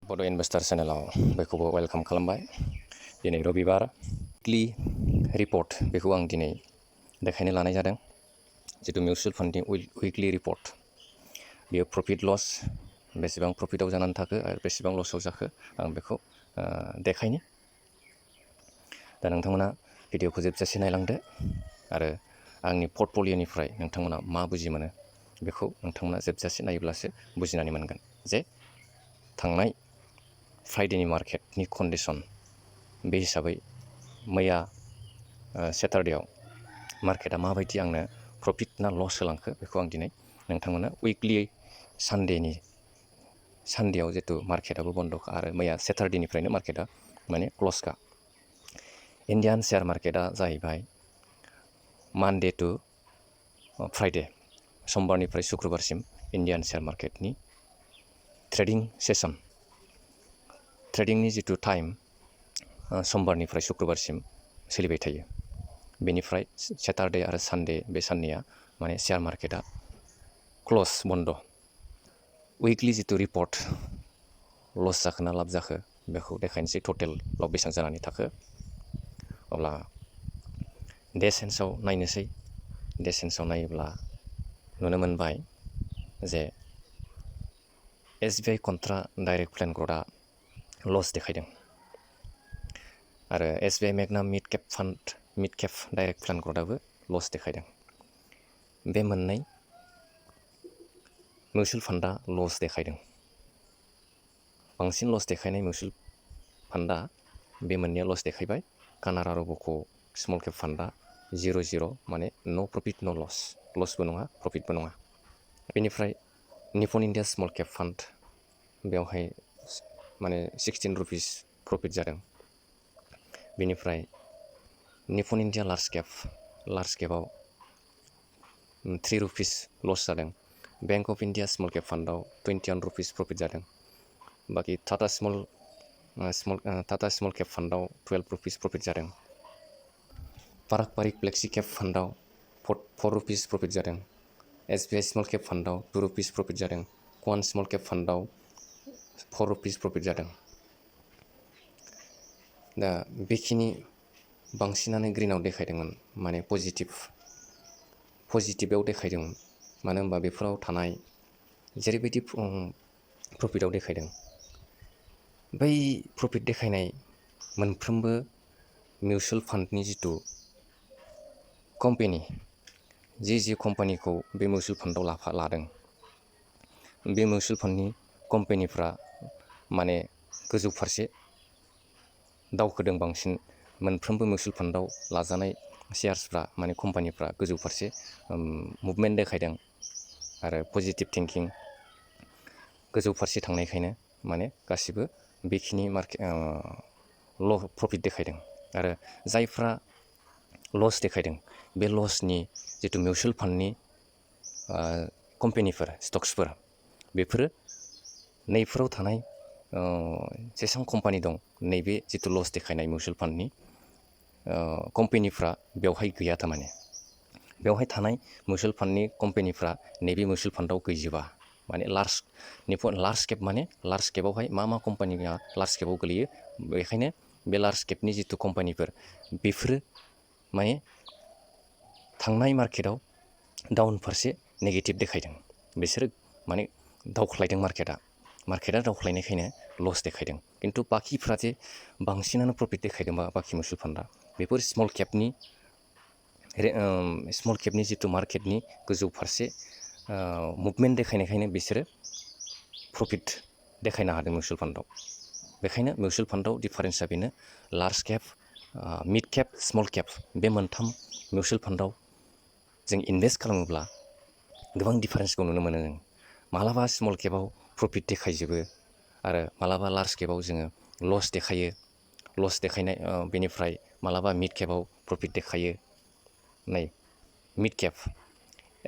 बड' इनभेस्टार चेनेलाव बेखौबो वेलकाम खालामबाय। दिनै रबिबार उइकलि रिपर्ट बेखौ आं दिनै देखायनो लानाय जादों। जितु मिउचुवेल फान्डनि उइकलि रिपर्ट बेयो प्रफिट लस बेसेबां प्रफिटआव जानानै थाखो आरो बेसेबां लसआव जाखो आं बेखौ देखायनि। दा नोंथांमोना भिडिअखौ जोबजासे नायलांदो आरो आंनि पर्टफलिअनिफ्राय नोंथांमोना मा बुजि मोनो बेखौ नोंथांमोना जोबजासे नायोब्लासो बुजिनानै मोनगोन जे थांनाय फ्राइडेनि मार्केटनि कन्डिसन बे हिसाबै मैया सेटारडेआव मार्केटआ माबायदि आंनो प्रफिट ना लस होलांखो बेखौ आं दिनै नोंथांमोना उइकलि सानडेआव जितु मार्केटआबो बन्द'खा आरो मैया सेटारडेनिफ्रायनो मार्केटआ माने क्लसखा। इण्डियान शेयार मार्केटआ जाहैबाय मानडे टु फ्राइडे समबारनिफ्राय शुक्रबारसिम इण्डियान शेयार मार्केटनि ट्रेडिं सेसन ट्रेडिंनि जितु टाइम समबारनिफ्राय शुक्रबारसिम सोलिबाय थायो। बेनिफ्राय सेटारडे आरो सानडे बे साननैया माने शेयार मार्केटआ क्लस बन्द'। उइकलि जितु रिपर्ट लस जाखो ना लाब जाखो बेखौ देखायनोसै टटेलाव बेसेबां जानानै थाखो। अब्ला डे सेन्सआव नायनोसै। डे सेन्सआव नायोब्ला नुनो मोनबाय जे SBI कन्ट्रा डाइरेक्ट प्लेन ग्र'थआ लस देखायदों आरो SBI मेगना मिड केप डाइरेक्ट प्लेन ग्र'थआबो लस देखायदों। बे मोननै मिउचुवेल फान्डआ लस देखायदों। बांसिन लस देखायनाय मिउचुवेल फान्डआ बे मोननैया लस देखायबाय। कानारा रबक' स्मल केप फान्डआ 0 माने न' प्रफिट न' लस, लसबो नङा प्रफिटबो नङा। बेनिफ्राय निपन इण्डिया स्मल केप फान्ड बेवहाय माने 16 रुपिस प्रफिट जादों। बेनिफ्राय निपन इण्डिया लार्ज केपआव 3 रुपिस लस जादों। Bank of India small cap फान्डआव 21 रुपिस प्रफिट जादों। बाखि टाटा स्मल केप फान्डआव 12 रुपिस प्रफिट जादों। पाराक पारिक फ्लेक्सि केप फान्डआव 4 रुपिस प्रफिट जादों। SBI स्मल केप फान्डआव 2 रुपिस प्रफिट जादों। क्वान स्मल केप फान्डआव 4 रुपिस प्रफिट जादों। दा बेखिनि बांसिनानो ग्रिनाव देखायदोंमोन, माने पजिटिभआव देखायदोंमोन। मानो होनबा बेफोराव थानाय जेरैबायदि प्रफिटआव देखायदों बै प्रफिट देखायनाय मोनफ्रोमबो मिउचुवेल फान्डनि जितु कम्पेनि जि कम्पानिखौ बे मिउचुवेल फान्डआव लादों बे मिउचुवेल फान्डनि कम्पेनिफ्रा माने गोजौ फारसे दावखोदों। बांसिन मोनफ्रोमबो मिउचुवेल फान्डआव लाजानाय शेयार्सफ्रा माने कम्पानिफ्रा गोजौ फारसे मुभमेन्ट देखायदों आरो पजिटिभ थिंकिं गोजौ फारसे थांनायखायनो माने गासिबो बेखिनि प्रफिट देखायदों। आरो जायफ्रा लस देखायदों बे लसनि जितु मिउचुवेल फान्डनि कम्पेनिफोर स्टक्सफोर बेफोरो नैफोराव थानाय जेसेबां कम्पानि दं नैबे जितु लस देखायनाय मिउचुवेल फान्डनि कम्पेनिफ्रा बेवहाय गैया। थारमाने बेवहाय थानाय मिउचुवेल फान्डनि कम्पेनिफ्रा नैबे मिउचुवेल फान्डआव गैजोबा। माने लार्ज केपआवहाय मा कम्पानिया लार्ज केपआव गोलैयो, बेखायनो बे लार्ज केपनि जितु कम्पानिफोर बेफोरो माने थांनाय मार्केटआव डाउन फारसे नेगेटिभ देखायदों। बिसोरो माने दावख्लायदों। मार्केटआ दावख्लायनायखायनो लस देखायदों। खिन्थु बाखिफ्रा जे बांसिनानो प्रफिट देखायदोंबा बाखि मिउचुवेल फान्डआ बेफोर स्मल केपनि जितु मार्केटनि गोजौ फारसे मुभमेन्ट देखायनायखायनो बिसोरो प्रफिट देखायनो हादों मिउचुवेल फान्डआव। बेखायनो मिउचुवेल फान्डआव डिफारेन्सआ बेनो, लार्ज केप, मिड केप, स्मल केप बे मोनथाम मिउचुवेल फान्डआव जों इनभेस्ट खालामोब्ला गोबां डिफारेन्सखौ नुनो मोनो। जों मालाबा स्मल केपआव प्रफिट देखायजोबो आरो मालाबा लार्ज केपआव जोङो लस देखायनाय बेनिफ्राय मालाबा मिड केपआव प्रफिट देखायो। नै मिड केप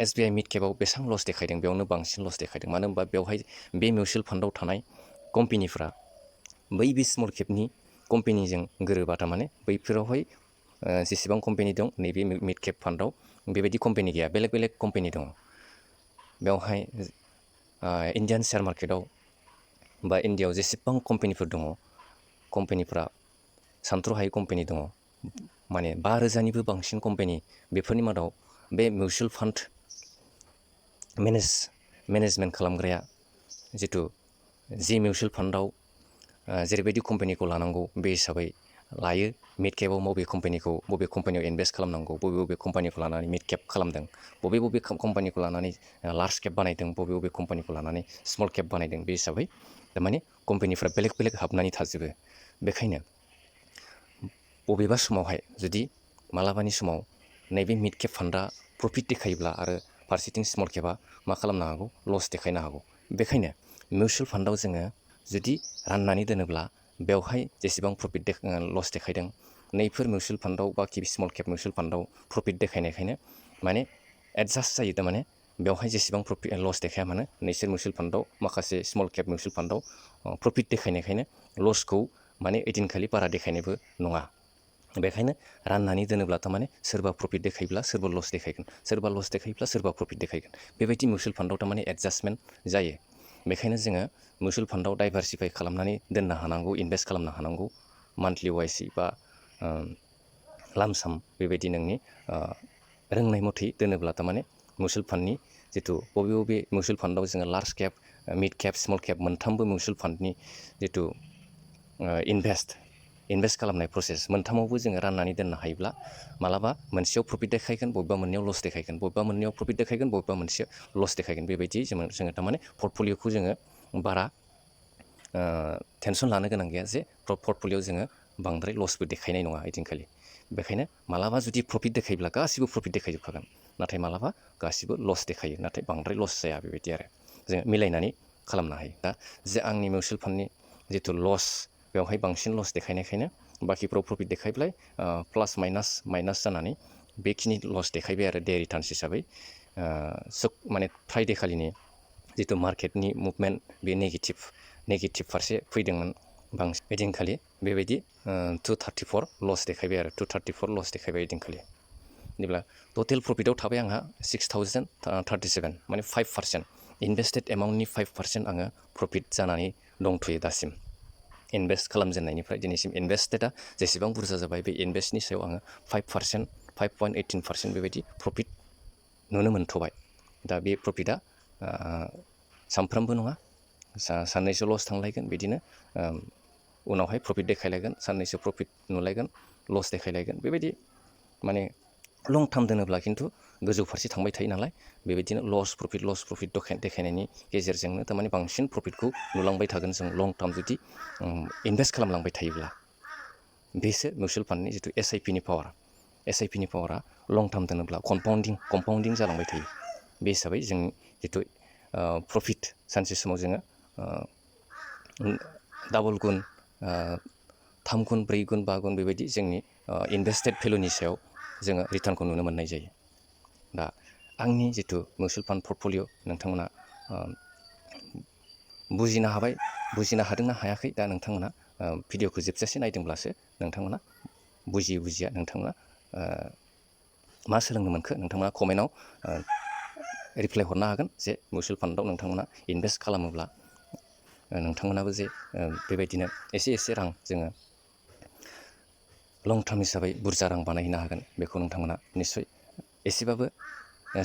SBI मिड केपआव बेसेबां लस देखायदों, बेयावनो बांसिन लस देखायदों। मानो होनबा बेवहाय बे मिउचुवेल फान्डआव थानाय कम्पेनिफ्रा बै स्मल केपनि कम्पेनिजों गोरोबा। थारमाने बैफोरावहाय जेसेबां कम्पेनि दं नैबे मिड केप फान्डआव बेबायदि कम्पेनि गैया, बेलेग कम्पेनि दङ। बेवहाय इण्डियान शेयार मार्केटआव बा इण्डियाआव जेसेबां कम्पेनिफोर दङ, कम्पेनिफ्रा सानथ्र'हायै कम्पेनि दङ, माने 5,000निबो बांसिन कम्पेनि, बेफोरनि मादाव बे मिउचुवेल फान्ड मेनेजमेन्ट खालामग्राया जिथु जि मिउचुवेल फान्डआव जेरैबायदि कम्पेनिखौ लानांगौ बे हिसाबै लायो। मिड केपआव बबे कम्पानियाव इनभेस्ट खालामनांगौ, बबे कम्पानिखौ लानानै मिड केप खालामदों, बबे कम्पानिखौ लानानै लार्ज केप बानायदों, बबे कम्पानिखौ लानानै स्मल केप बानायदों, बे हिसाबै थारमाने कम्पेनिफ्रा बेलेग बेलेग हाबनानै थाजोबो। बेखायनो बबेबा समावहाय जुदि मालाबानि समाव नैबे मिड केप फान्डआ प्रफिट देखायोब्ला आरो फारसेथिं स्मल केपआ मा खालामनो हागौ, लस देखायनो हागौ। बेखायनो मिउचुवेल फान्डआव जोङो जुदि राननानै दोनोब्ला बेवहाय जेसेबां लस देखायदों, नैफोर मिउचुवेल फान्डआव बा स्मल केप मिउचुवेल फान्डआव प्रफिट देखायनायखायनो माने एडजास्ट जायो। थारमाने बेवहाय जेसेबां लस देखाया मानो, नैसोर मिउचुवेल फान्डआव माखासे स्मल केप मिउचुवेल फान्डआव प्रफिट देखायनायखायनो लसखौ माने ओइदिनखालि बारा देखायनायबो नङा। बेखायनो राननानै दोनोब्ला थारमाने सोरबा प्रफिट देखायोब्ला सोरबा लस देखायगोन, सोरबा लस देखायोब्ला सोरबा प्रफिट देखायगोन। बेबायदि मिउचुवेल फान्डआव थारमाने एडजास्टमेन्ट जायो। बेखायनो जोङो मिउचुवेल फान्डआव डाइभारसिफाइ खालामनानै दोननो हानांगौ, इनभेस्ट खालामनो हानांगौ। मान्थलि वाइसै बा लामसाम बेबायदि नोंनि रोंनाय मथै दोनोब्ला थारमाने मिउचुवेल फान्डनि जिथु बबे मिउचुवेल फान्डआव जोङो लार्ज केप, मिड केप, स्मल केप मोनथामबो मिउचुवेल फान्डनि जिथु इनभेस्ट खालामनाय प्रसेस, मोनथामावबो जोङो राननानै दोननो हायोब्ला मालाबा मोनसेयाव प्रफिट देखायगोन, बबेबा मोननैयाव लस देखायगोन, बबेबा मोननैयाव प्रफिट देखायगोन, बबेबा मोनसेयाव लस देखायगोन। बेबायदि जोङो थारमाने पर्टफलिय'खौ जोङो बारा टेनसन लानो गोनां गैया जे पर्टफलिय'आव जोङो बांद्राय लसबो देखायनाय नङा ओइदिनखालि। बेखायनो मालाबा जुदि प्रफिट देखायोब्ला गासिबो प्रफिट देखायजोबखागोन, नाथाय मालाबा गासिबो लस देखायो, नाथाय बांद्राय लस जाया। बेबायदि आरो जोङो मिलायनानै खालामनो हायो। दा जे आंनि मिउचुवेल फान्डनि जिथु लस, बेवहाय बांसिन लस देखायनायखायनो बाखिफ्राव प्रफिट देखायब्लाय प्लास माइनास जानानै बेखिनि लस देखायबाय आरो डे रिटार्न्स हिसाबै। माने फ्राइडे खालिनि जिथु मार्केटनि मुभमेन्ट, बे नेगेटिभ फारसे फैदोंमोन बांसिन। ओइदिनखालि बेबायदि 234 लस देखायबाय आरो 234 लस देखायबाय ओइदिनखालि। बिदिब्ला टटेल प्रफिटआव थाबाय आंहा 6,037, माने 5%। इनभेस्टेड एमाउन्टनि 5% आङो प्रफिट जानानै दंथ'यो दासिम। इनभेस्ट खालामजेननायनिफ्राय दिनैसिम इनभेस्टेडआ जेसेबां बुरजा जाबाय, बे इनभेस्टनि सायाव आङो 5%, 5.18% बेबायदि प्रफिट नुनो मोनथ'बाय। दा बे प्रफिटआ सानफ्रोमबो नङा, साननैसो लस थांलायगोन, बिदिनो उनावहाय प्रफिट देखायलायगोन, साननैसो प्रफिट नुलायगोन, लस देखायलायगोन। बेबायदि माने लं टार्म दोनोब्ला खिन्थु गोजौ फारसे थांबाय थायो नालाय, बेबायदिनो लस प्रफिट देखायनायनि गेजेरजोंनो थारमाने बांसिन प्रफिटखौ नुलांबाय थागोन जों लं टार्म जुदि इनभेस्ट खालामलांबाय थायोब्ला। बेसो मिउचुवेल फान्डनि जिथु SIP नि पावारा लं टार्म दोनोब्ला कम्पाउन्डिं जालांबाय थायो। बे हिसाबै जों जिथु प्रफिट, सानसे समाव जोङो डाबल गुन, 3 गुन, 4 गुन, 5 गुन बेबायदि जोंनि इनभेस्टेड भेलुनि सायाव जोङो रिटार्नखौ नुनो मोननाय जायो। दा आंनि जिथु मिउचुवेल फान्ड पर्टफलिय' नोंथांमोना बुजिनो हादोंना हायाखै, दा नोंथांमोना भिडिअ'खौ जोबजासे नायदोंब्लासो नोंथांमोना बुजिया नोंथांमोना मा सोलोंनो मोनखो, नोंथांमोना कमेन्टआव रिप्लाइ हरनो हागोन जे मिउचुवेल फान्डआव नोंथांमोना इनभेस्ट खालामोब्ला नोंथांमोनाबो जे बेबायदिनो एसे रां जोङो लं टार्म हिसाबै बुरजा रां बानायहैनो हागोन, बेखौ नोंथांमोना निस्सय एसेबाबो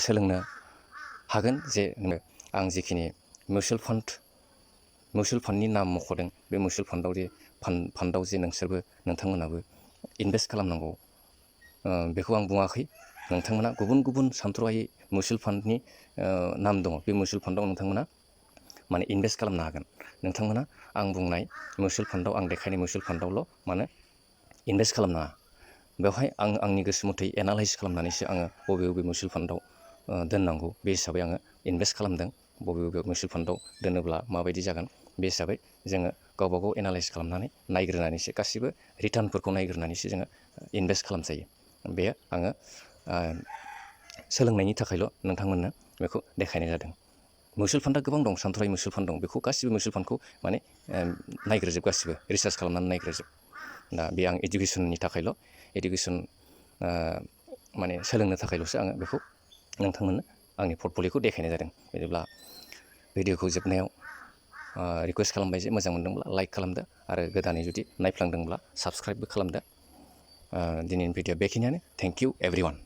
सोलोंनो हागोन। जे आं जिखिनि मिउचुवेल फान्डनि नाम मख'दों, बे मिउचुवेल फान्डआव जे नोंथांमोनाबो इनभेस्ट खालामनांगौ, बेखौ आं बुङाखै। नोंथांमोना गुबुन सानथ्र'हायै मिउचुवेल फान्डनि नाम दङ, बे मिउचुवेल फान्डआव नोंथांमोना माने इनभेस्ट खालामनो हागोन। नोंथांमोना आं बुंनाय मिउचुवेल फान्डआव, आं देखायनाय मिउचुवेल फान्डआवल' मानो इनभेस्ट खालामनाङा। बेवहाय आं आंनि गोसो मथै एनालाइज खालामनानैसो आङो बबे मिउचुवेल फान्डआव दोननांगौ, बे हिसाबै आङो इनभेस्ट खालामदों। बबे मिउचुवेल फान्डआव दोनोब्ला माबायदि जागोन, बे हिसाबै जोङो गावबागाव एनालाइज खालामनानै नायग्रोनानैसो, गासिबो रिटार्नफोरखौ नायग्रोनानैसो जोङो इनभेस्ट खालामजायो। बेयो आङो सोलोंनायनि थाखायल' नोंथांमोननो बेखौ देखायनाय जादों। मिउचुवेल फान्डआ गोबां दं, सानथ्र'हायै मिउचुवेल फान्ड दं। बेखौ गासिबो मिउचुवेल फान्डखौ माने नायग्रोजोब, गासिबो रिसार्च खालामनानै नायग्रोजोब। दा बे आं इडुकेसननि थाखायल', माने सोलोंनो थाखायल'सो आङो बेखौ नोंथांमोननो आंनि पर्टफलिय'खौ देखायनाय जादों। बिदिब्ला भिडिअ'खौ जोबनायाव रिकुवेस्ट खालामबाय जे मोजां मोनदोंब्ला लाइक खालामदो आरो गोदानै जुदि नायफ्लांदोंब्ला साबस्क्राइबबो खालामदो। दिनैनि भिडिअ बेखिनियानो। Thank you everyone.